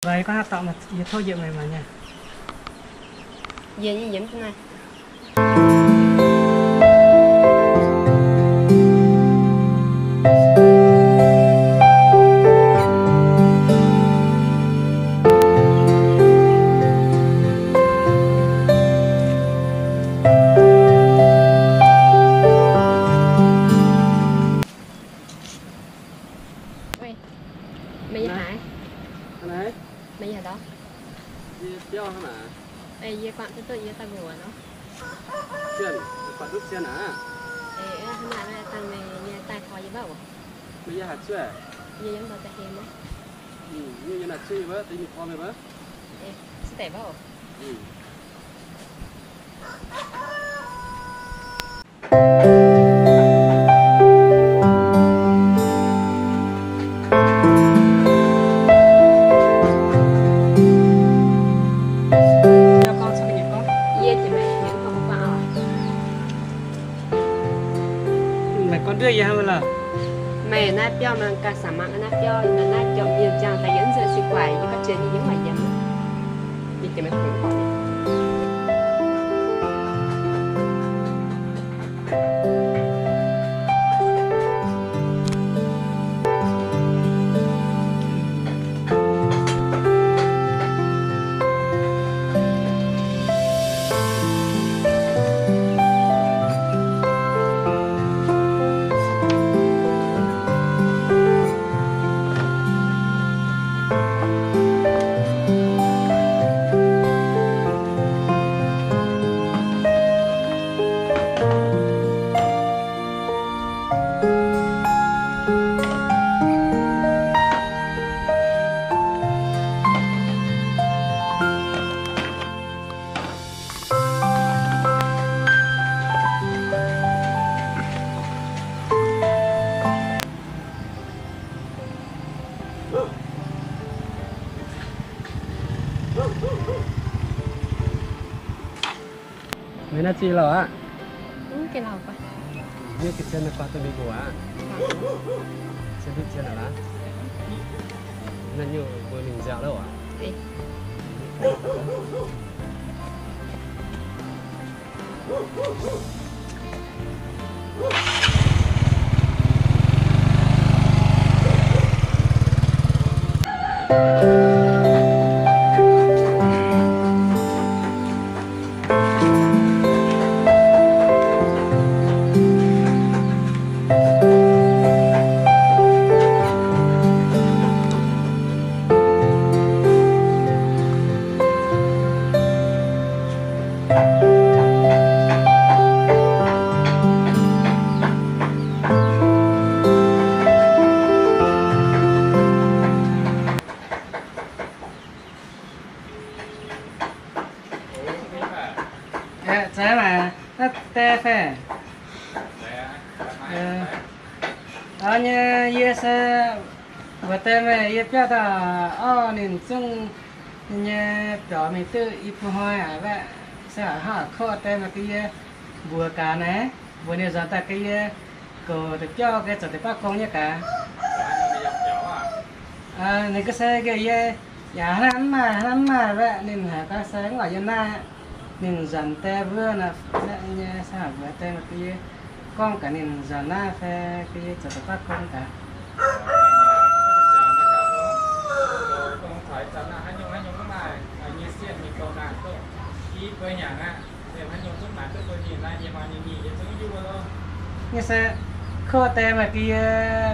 Yie gorngv haaix dauh, yie tov njiec meih mangc nyei. Yie nyei yiem naaiv. Meih yiem haaix? Meih yiem haaix ndau? Yie biauv hnangv naaic. Yie guangc duqv duqv yie daaih mbuox nor. Zien, guangc duqv zien aqv. Hnangv naaic dangh meih nyei daaih koi yie mbuo oc. Meih yiem haaix cuotv? Yie yiem ndau da'hlen naaiv. Yie yiem naaic cuotv yie mbuo, deix mingh koi meih mbuo. Ciev deix mbuo oc. Meih gorngv nduov yie hnangv lorqc. Meih naaiv biauv meih ganh samx mangc naaiv biauv, naaiv jomc yiem ziangh daaih yie nzunc se guaix yie gorngv jiex ninh yiem maaih yiem. Yie jiex meih kungx gorngv. Meih naaiv ziex lauh aqv? Mv, gengh lauh gu'nguaaic. Mv, gengh cien guaax duqv mingh mbuo aqv. Cien duqv cien aqv. Naaiv nyungc mbuo mingh nziaauc lauh aqv. Aa, zeiz maah, naaiv die fai? Aa, nyei, yie se mbuox die meih, yie biauv daaih orv ninh zungv nyei biaux mingh duqv i buo hnoi aqv. Se hnangv kov die meih gaax yie mbuox gaax naaiv, mbuox ninh nzuonx daaih gaax yie goux deix biauv gaax zoux deix baav gong nyei gaax. Ninh gaax se gaax yie yaac hnangv mv maaih, hnangv mv maaih aqv. Ninh haiz gaax se mv baac yie naaiv ninh nzuonx die mbuo naaiv nyei se hnangv mbuox die meih gaax yie gorngv gaax ninh nzuonx naaiv fai gaax yie zoux deix baav gong gaax. Nyei se, kov die meih gaax yie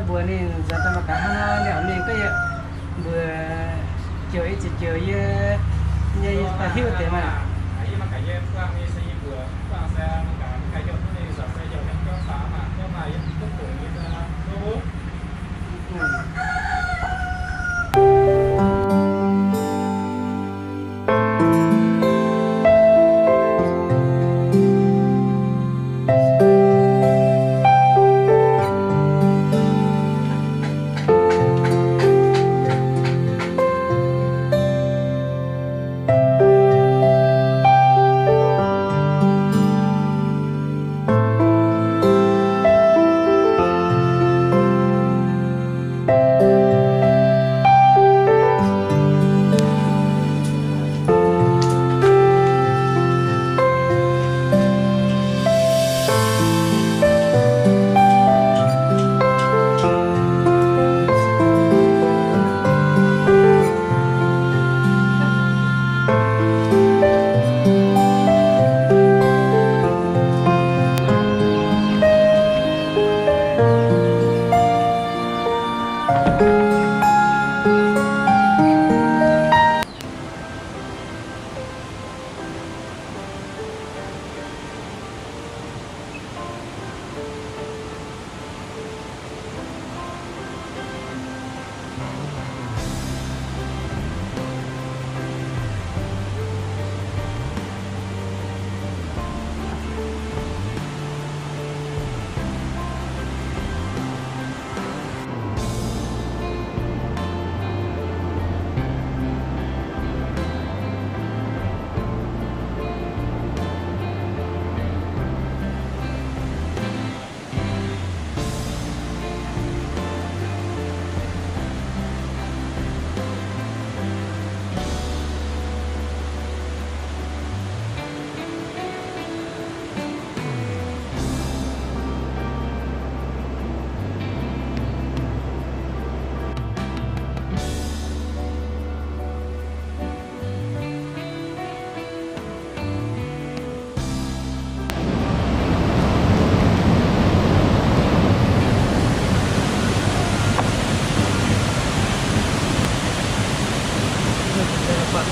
mbuox ninh nzuonx daaih mangc gaax hnangv nor ninh mingh duqv yie mbuox joux i ziepc joux yie nyei daaih hiuv deix maah.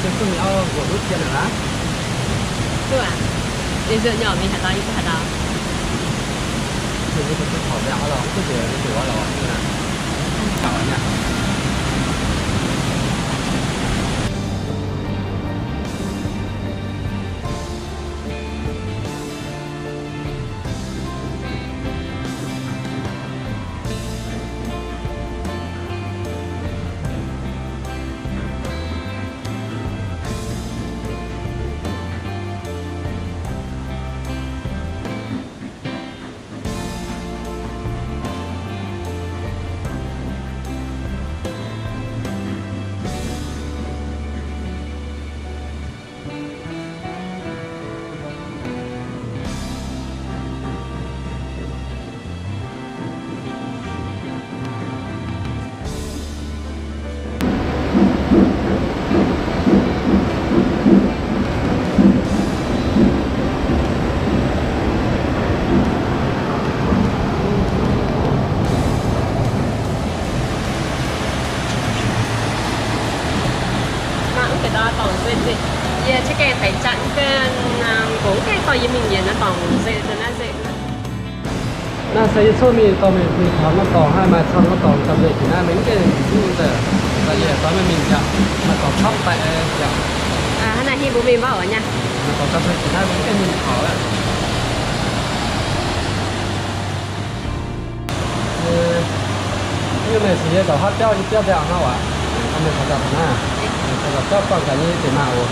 Duqv mingh auv nqox ndutv jien naaic aqv. Duqv aqv. Yie nzunc nyei mingh haaix dauh, yie duqv haaix dauh. Nzunc nyei duqv taux nziaauc auv lorqc, duqv nzunc nyei duqv auv lorqc. Mangc mv gaengh dorh dorngc nzengc nzengc. Yie caqv gaengh daic jatv mv gaengh, nqox mv gaengh dorh yie mingh yienc naaiv dorngc nzengc, naaiv nzengc. Naaiv se yie cuotv mingh dorh meih mingh taux norm dorngx, haih maaih camv norm dorngx gamh nzengc jiex naaiv, meih mv gaengh mingh duqv nzengc. Yie dorh meih mingh yaac maaih dorngx camv daaih yaac. Hnangv naaic hingh mbuo mingh mv baac nyei. Maaih dorngx gamh nzengc jiex naaiv, meih mv gaengh mingh taux aqv. Yie meih cingx yie nzauc haav biauv nyei biauv nziaauc hnangv aqv. Meih caux nzauc taux naaiv, caux nzauc biauv buangh gaax nyei deix maah oc.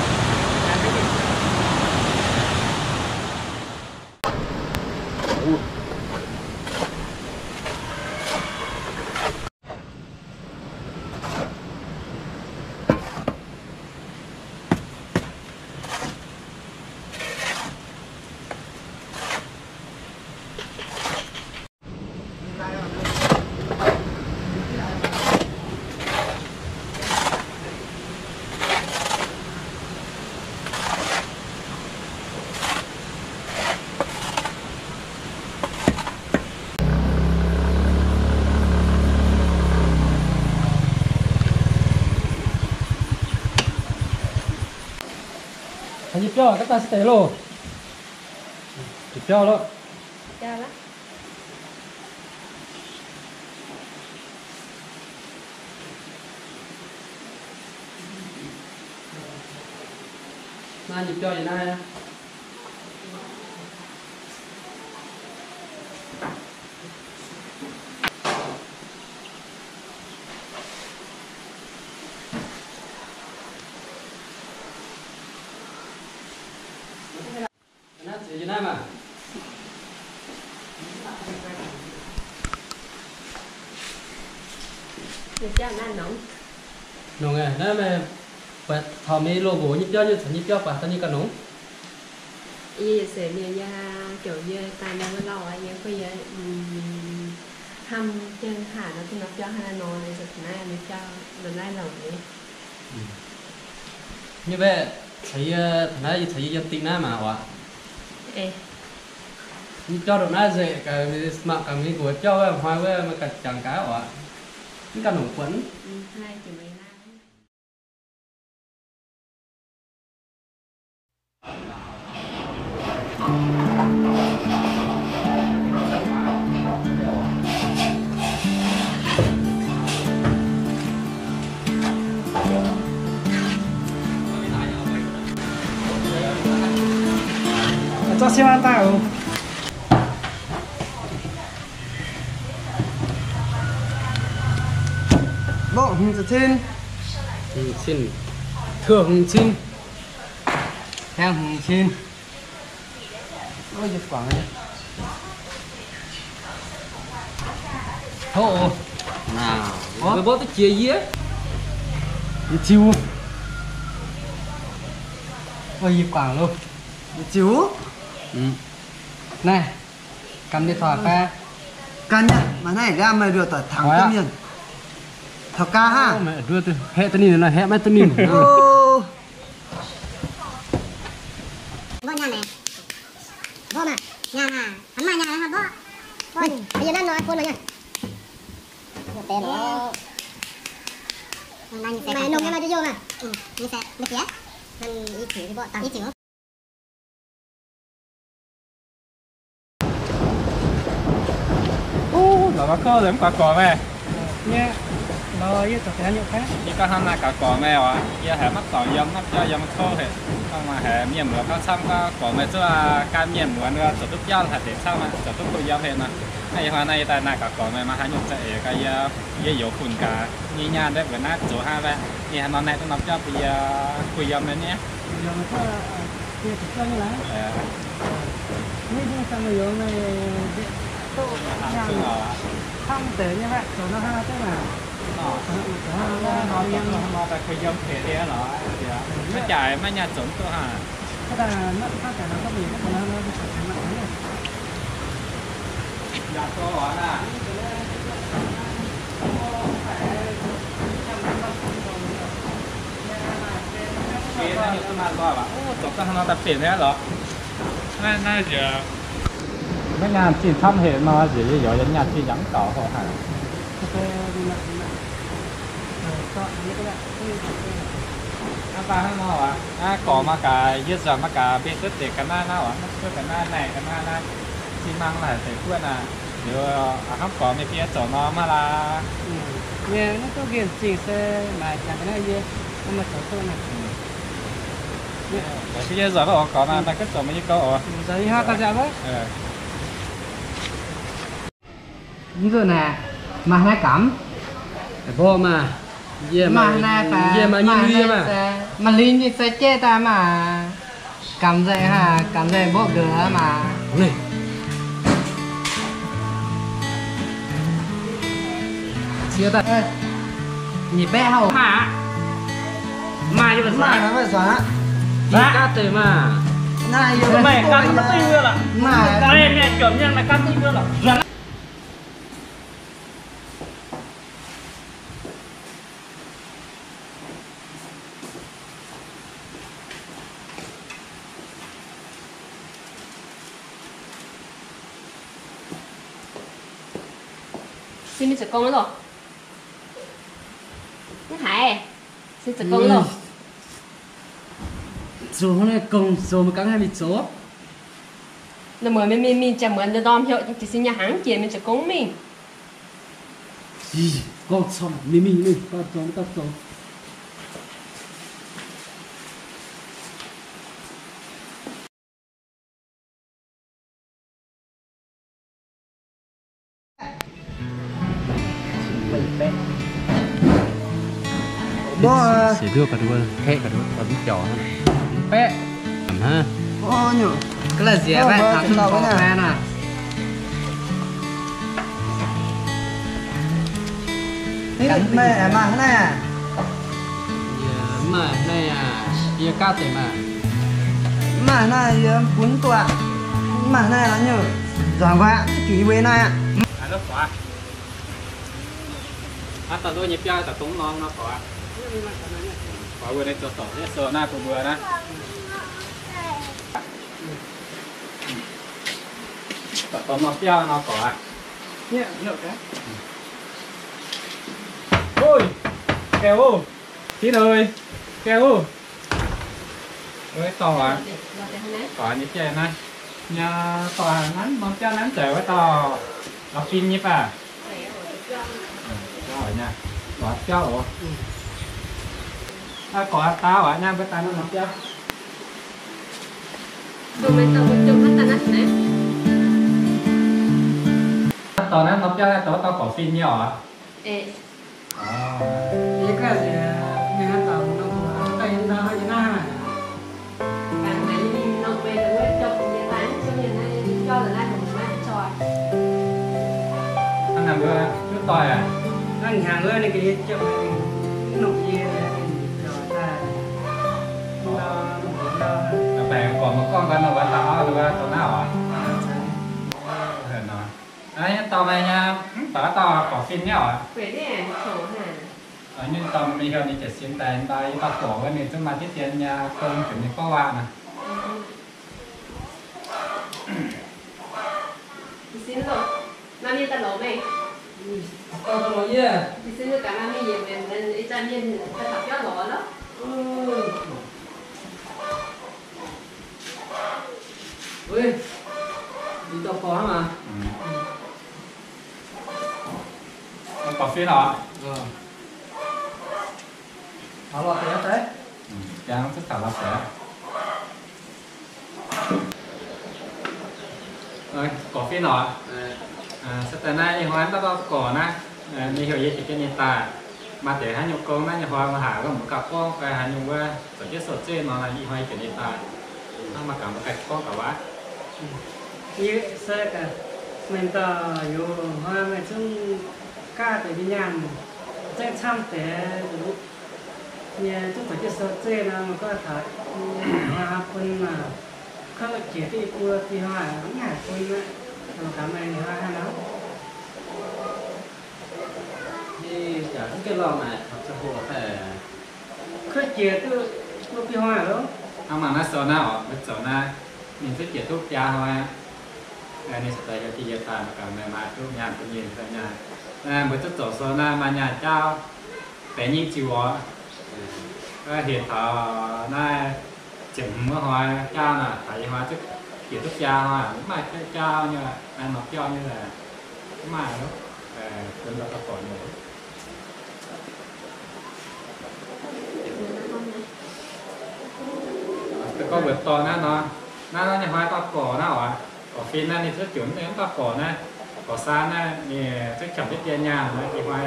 Caux nyei biauv gaax daaih se deix loh. Biauv loh. Naaiv nyei biauv nyei naaiv. Naaiv ziex yie naaiv maah. Nongc aqv, naaiv meih buatc taux meih loz-nqox nyei biauv nyei caux nyei biauv buatc daaih nyei ganh nongc. Yie yietc seix mienh yie jauv yie daaih mienh wuov lauh aqv, yie kuv yie hnamv jienv haac nor, duqv nor biauv hnangv naaiv nor, naaiv nzauc naaiv nzauc nyei. Nyei mbaeqc caux yie taux naaiv, yie caux yie yiem dingh naaiv maah oc. Nyei biauv ndongc naaiv nzengc, gaax mangc gaax mingh nqox biauv wuov hnoi wuov meih ganh jangx gaax oc. Mv ganh nongc buonc. Zorqv siepv daaih oc. Mborqv hmz cin. Hmz cin. Teu hmz cin. Haeng hmz cin. Yie guangc. Hov oc. Naaiv mbuo mborqv duqv jiex yie. Yie ziux. Yie guangc loh. Yie ziux. Naaiv. Gan nyei taux fai? Gan nyei, maaih naaiv aqv, meih nduov doic tangx duqv mienh. Taux gaax hnangv. Meih nduov haeqv duqv ninh, haeqv maiv duqv ninh. Mborqv nyaanh naaic. Mborqv maah, nyaanh aac, hnamv maaih nyaanh hnangv mborqv. Mborqv, yie naaiv nor phone maiv nyei. Maaih nongh nyei maaih njoux youh maah. Uv, lorz gauh kouv nzengc, mv gaax gorx meih. Yie gorngv hnangv naaiv gaax gorx meih oc, yie haiz maiv dorngc yiem naaiv biauv yiem kouv haic. Hnangv maaih haiz mienh muoz gorngv camv gorngv gorx meih zuqc gan mienh muoz nor zoux duqv biauv haaix deix camv, zoux duqv kuh yiem haic nor. Naaiv ih hnoi naaiv yie daaih naaiv gaax gorx meih maaih haaix nyungc za'eix gaax yie, yie youz funx gaax nyei nyaanh naaiv mbuo naaiv zoux hnangv haaix, yie haaix nor naaiv duqv norm biauv bun yie kuh yiem nyei. Maiv jaaix maiv nyaanh zoux duqv hnangv. Zoux daaih hnangv nor daaih benx nyei lorqc. Naaiv, naaiv nziex maiv nyaanh zinh camv haic nor, nziex yie youz yie nyaanh zinh yaac mv gaux hoc haic. Hnangv nor aqv, naaiv gorx maiv gaax, yie nzunc maiv gaax mbenc duqv deix ga'naaiv naaiv oc, maiv duqv ga'naaiv naaic ga'naaiv naaiv, xi mangc laaix deix guoqv naaic, liuz hnamv gorx mingh bieqc zoux nor maiv laaix. Mv zuqc naaic, maaih naaiv gamh. Mborqv maah. Maaih naaiv fai, maaih naaiv se, maaih lin nyei se jeiv daaih maah. Gamh nzengc haic, gamh nzengc mborqv nqox maah. Nyic baeqv hauh maah. Maaih, maaih, maaih, maaih, maaih. Sienh mingh zoux gong loh. Mv haiz, sienh zoux gong loh. Zoux naaiv gong zoux maiv gangv haih mingh zoux. Naaiv muonz mingh mingh mingh jiex muonz ndorm hnyouv jiez sin nyei hnangv jiex mingh zoux gong mingh. Ih, gorngv camv, mingh mingh mingh, dauh zoux dauh zoux. Mv duqv ga'nduov, kaeqv ga'nduov, mv biaux hnangv. Baeqv. Hnangv. Ga'naaiv nziex baeqv taux duqv dorngx naaiv nor. Meih maaih hnangv naaiv aac? Yie maaih hnangv naaiv aac, yie gaav deix maah. Maaih hnangv naaiv yie bun duqv aqv. Maaih hnangv naaiv lorz nyungc nzuangx guaax juix yie weic naaiv aqv. Aav, dauh nduov nyei biauv daaih dongh norm nor gorx aqv. Gorx mbuo ninh zoux dorngc nyei sou naaiv bun mbuo naaiv. Dongh norm biauv nor gorx aqv. Oi, gaengh oc. Tin ơi, gaengh oc. Oi, dorh aqv. Dorh nyei biauv naaiv. Nyei dorh naaiv norm biauv naaiv nzengc wuov dauh la'fin nyei baac. La'biauv oc. Gorx daav aqv, nyaanh mbuo daaih norm biauv. Dorh naaiv norm biauv naaiv dorh wuov dauh gorx fin nyei oc. Hnangv naaic mbuo duqv doic aac. Baengx gorx mbuo gorngv gau nor, wuov dauh auv nor, wuov dauh naaiv oc. Aa, yie dorh meih nyei, mv baac dauh gorx fin nyei oc. Nyei dorh meih heuc ninh jiez sin daaih, yie dauh gorx wuov ninh zungv maaih diqv dien nyei gong ziepc nyei gorngv waac naaic. Ih zanc mienh daaih taux biauv lorz lorqc. Ih dauh gorx hnangv maah. Gorx fih lorqc. Taux lorz deix daaih. Jangx cuotv taux lorz deix. Gorx fih lorqc. Se daaih naaiv ih hnoi mv dauh dauh gorx naaiv, ninh heuc yie jiex jienv ninh daaih. Maaih deix haaix nyungc gong naaiv nyei hnoi mbuo haiz wuov mbuo gauh gorngv fai haaix nyungc wuov zoux jienv sou zeiv nor, ih hnoi yie jiex ninh daaih. Hnangv mangc gaax mbuo ganh gorngv gaax waac. Yie se gaax, meih dauh youz hnoi meih zungv gaav deix nyei nyaanh zengv camv deix nyei, zungv zoux jienv sou zeiv nor, meih gorngv taux hnoi bun maah, kouv jiex duqv i buo fih hnoi mv haih bun aqv. Mangc gaax meih hnoi haaix nor. Kouv jiex duqv i buo fih hnoi loh. Hnangv mangc naaiv sou naaiv oc, mbuo zoux naaiv, ninh zungv jiex duqv biaa hnoi aqv. Ninh se daaih heuc jienv yie daaih mangc gaax meih maaih duqv nyaanh bun ninh nyaanh. Mbuo zungv zoux sou naaiv maaih nyaanh jaauv benx nyei ziux oc. Hinc taux naaiv ziepc hmz wuov hnoi jaauv naaic, taux ih hnoi zungv jiex duqv biaa hnoi, mv maaih jaauv nyei, naaiv nor biauv nyei, mv maaih loh. Bun dauh gorx nyei. Gorngv mbuox dorh naaiv nor, naaiv nor nyei hnoi dauh gorx naaiv oc, gorx fih naaiv ninh zungv jiex mv dauh gorx naaiv, gorx saan naaiv ninh zungv qangx jienv biaa nyaanh naaiv, ih hnoi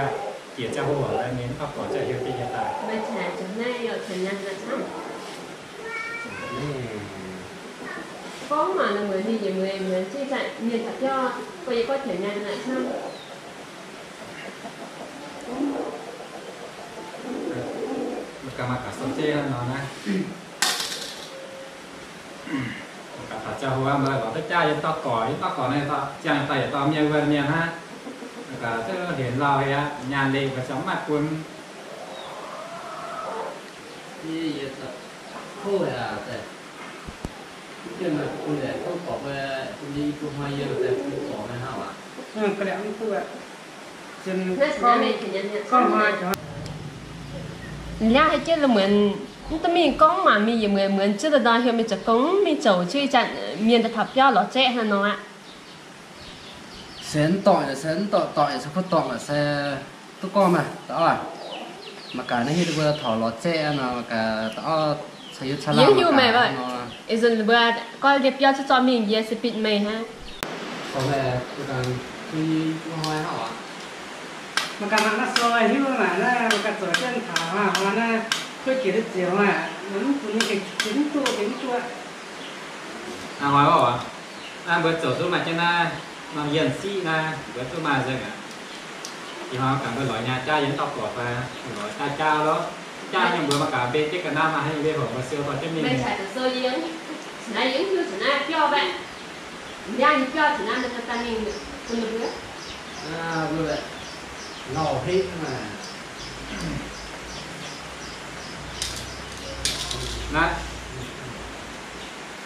jiex ziangh hoc ninh mv dauh gorx ziouc hiuv jienv yie daaih. Gorngv mangc ninh mbuo ninh yietc mueiz muonz zinh zanc mienh taux biauv, gorngv yie gorngv qangx nyaanh naaic camv. Mbuo ganh maaih gaax sou zeiv hnangv nor naaiv. Gaax taux ziangh hoc mbuo lorz duqv jaav yie dauh gorx, yie dauh gorx naaiv ziangh daaih yietc dauh mienh wuov mienh hnangv. Gaax duqv hienx lauh aqv, nyaanh leih mbuo ziouc mv maaih bun. Liangv haiz jienv la'muonz, mv duqv mingh gorngv mangc mingh yietc muonz muonz zunv daaih hiuv mingh zoux gong mv mingh zoux, zunv ih zanc mienh daaih taux biauv lorz zaeqv hnangv nor aqv. Se mv dorngc, se mv dorngc, dorngc se kuv dorngc se duqv gorngv maah, da'auv aac. Mangc gaax naaiv hiuv duqv mbuo taux lorz zaeqv nor, mangc gaax da'auv caux yie caux laangh mangc gaax nor. Ih zanc mbuo goiv ndie biauv zorqv mingh yie se bitv meih hnangv. Mangc gaax mangc naaiv sou hiuv mangc naaiv, mangc gaax zoux jienv taux hnoi naaiv, kuv jiex duqv ziex hnoi aqv, mv bun ninh jiex mv duqv, jiex mv duqv. Hnoi oc, naaiv mbuo zoux duqv maaih jienv naaiv norm yienh siqv naaiv, mbuo duqv maaih nzengc aqv. Ih hnoi gaax mbuo lorz nyaah jaav yie mv dauh gorx fai, lorz jaav jaav loh. Jaav nyei mbuo mangc gaax mbenc jienv ga'naaiv maaih haaix nyungc leiz-hoc mbuo siou dorh jienv mingh. Naaiv,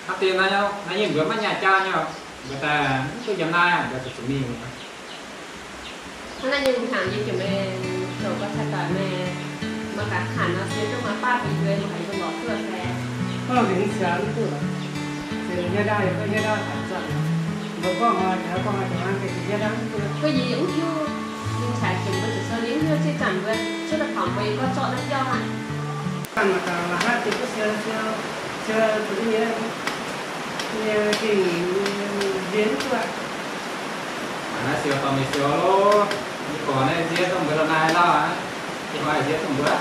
hnangv deix naaiv, naaiv yie mbuo maiv nyaah jaav nyei, mbuo daaih mv duqv yiem naaiv, mbuo zuqc zuqc mingh. Hnangv naaiv nyei hnyangx yie jiex meih zoux gau cai doic meih, meih gaax hanc nor se duqv maaih baav bun yie, meih haiz yie lorz duqv fai? Gorngv hingx siaaux mv duqv, zengc nyei ndaauv yaac gorngv nyei ndaauv taux zanc, mbuo gorngv hnoi jiex gorngv hnoi jiex hnangv, zengc nyei ndaauv mv duqv. Gorngv yie yaac mv hiuv, ninh caux jiex mbuo zuqc sou yie mv hiuv zinh zanc mbuo cuotv daaih taux mbuo yie gorngv zorqv naaiv biauv hnangv. Ganh mangc gaax la'haav ziex duqv siou, siou, siou zuqc nyei, nyei gengh nziex mv duqv. Naaiv siou dorh mingh siou loh. Ninh gorx naaiv nziex duqv mbuo lorz naaiv lauh aqv. Ih hnoi nziex duqv mbuo.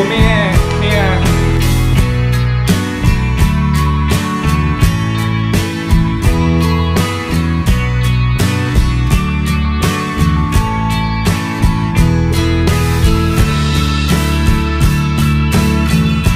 Mingh